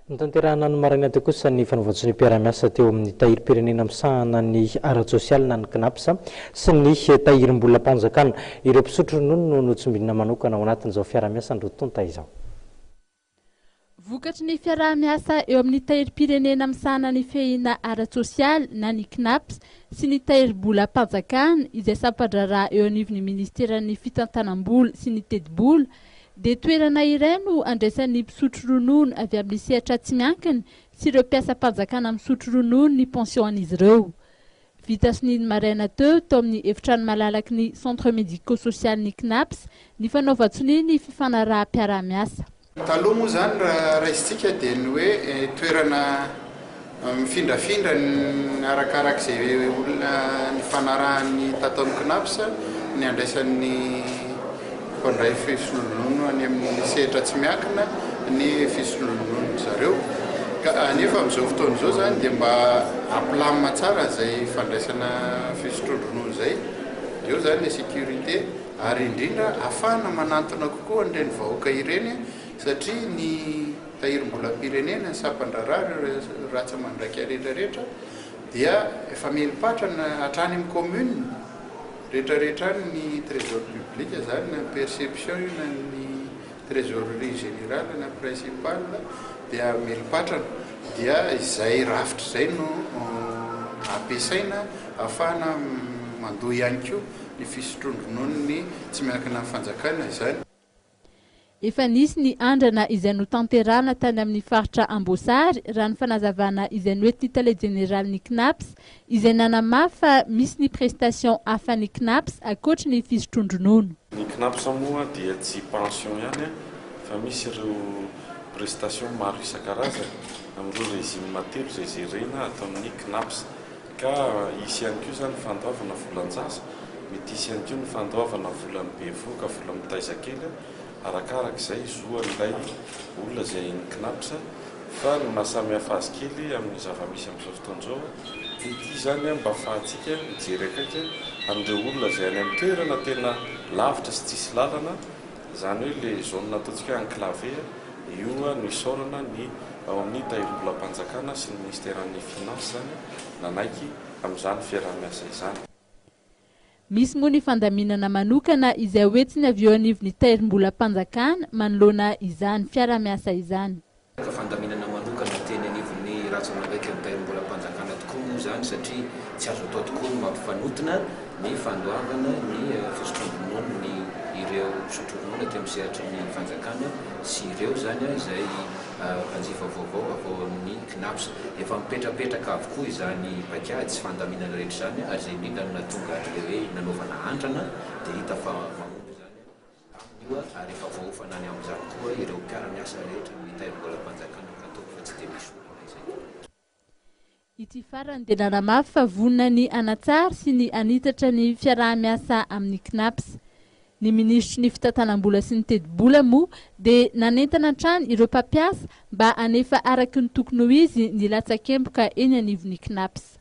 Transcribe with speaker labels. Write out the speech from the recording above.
Speaker 1: Notanterahina ny maraina teo kosa ny fanaovan-tsonia mpiara-miasa teo amin'ny tahirim-pirenena misahana ny ara-tsosialy na ny CNAPS sy ny tahirim-bolam-panjakana. Ireo mpisotro ronono no notsimbinina manokana ao anatin'izao fiarahamiasan'ny roa tonta izao.
Speaker 2: Vokatry ny fiaraha-miasa eo amin'ny tahirim-pirenena misahana ny fiahiana ara-tsosialy na ny CNAPS sy ny tahirim-bolam-panjakana izay sampan-draharaha eo anivon'ny ministeran'ny fitantanam-bola sy ny tetibola dia toerana iray no andraisan'ny mpisotro ronono avy amin'ny sehatra tsy miankina sy ireo mpiasam-panjakana misotro ronono ny pension an'izy ireo. Vita sonia ny maraina teo tao amin'ny efitrano malalaky ny Centre médico-social ny CNAPS ny fanaovan-tsonia ny fifanaraham-piaraha-miasa.
Speaker 3: Taloha moa izany raha raisintsika dia ny hoe toerana mifindrafindra arakaraka izay olona nifanarahan'ny tato amin'ny CNAPS ny andraisan'ny mpandray fisolonono any amin'ny sehatra tsy miankina ny fisolononon-dry zareo. Ka nefa amin'izao fotoana izao izany dia mba hampilamina tsara izay fandraisana fisotroan-dronono izay. Eo izany ilay sécurité ary indrindra ahafahana manantona kokoa an'ireny vahoaka ireny satria ny tahirim-bolam-pirenena, ny sampan-draharaha, ireo ratsa-mandraika rehetra rehetra dia efa mieli-patrana hatrany amin'ny commune rehetra rehetra any ny trésor public izany na perception io na ny trésorerie générale na principale dia mieli-patrana dia izay rafitra izay no ampiasaina ahafahana mandoa ihany koa ny fisotroan-drononony tsy miankina amin'ny fanjakana izany.
Speaker 2: Efa nisy ny andrana izay notanterahana tany amin'ny faritra Amboasary, raha ny fanazavana izay noentin'ny tale jeneralin'ny Cnaps, izay nanamafy fa misy ny prestation hafan'ny Cnaps ankoatry ny fisotroan-dronono.
Speaker 4: Ny Cnaps moa dia tsy pension ihany fa misy ireo prestation maro isan-karazany amin'ireo régime telo izay jerena ato amin'ny Cnaps. Ka hisy ihany koa izany ny fandoavana volan-jaza, mety hisy ihany koa ny fandoavana volan'ny bevohoka, vola mitaiza kely, arakaraka izay zo an'ilay olona izay ny Cnaps. Fa ny maha samy hafa azy kely amin'ny zava-misy amin'izao fotoana izao dia ity izany mba afahantsika mijery akaiky an'ireo olona izay any amin'ny toerana tena lavitra sy tsisy lalana, izany hoe ilay zone ataontsika hoe enclavé. Io no isaorana ny ao amin'ny Tahirim-bolam-panjakana sy ny Minisiteran'ny Finances izany nanaiky amin'izany fiaraha-miasa izany.
Speaker 2: Misy moa ny fandaminana manokana izay hoentiny avy eo anivon'ny Tahirim-bolam-panjakana manoloana izany fiaraha-miasa izany.
Speaker 5: Ka fandaminana manokana teny anivon'ny ratsa-mangaikan'ny Tahirim-bolam-panjakana tokoa moa izany satria tsy azo atao tokoa ny mampifanontona ny fandoavana ny fisotroan-dronono ny ireo mpisotro ronono aty amin'ny sehatry ny fanjakana sy ireo izany izay mpanjifa vaovao avy ao amin'ny Cnaps. Efa mipetrapetraka avokoa izany paikady sy fandaminana rehetra izany ary izay indrindra no nahatonga an'ilay hoe nanaovana andrana dia hita fa mahomby izany amin'io ary efa voaofana any amin'izany koa ireo mpiara-miasa rehetra amin'ny Tahirim-bolam-panjakana ka ataoko fa tsy dia misy olana izay.
Speaker 2: Ity farany dia nanamafy fa vonona ny hanatsara sy ny hanitatra ny fiaraha-miasa amin'ny Cnaps. Ny minisitry ny fitantanam-bola sy ny tetibola moa dia nanentana hatrany ireo mpampiasa mba hanefa araka ny tokony ho izy ny latsakemboka eny anivon'ny Cnaps.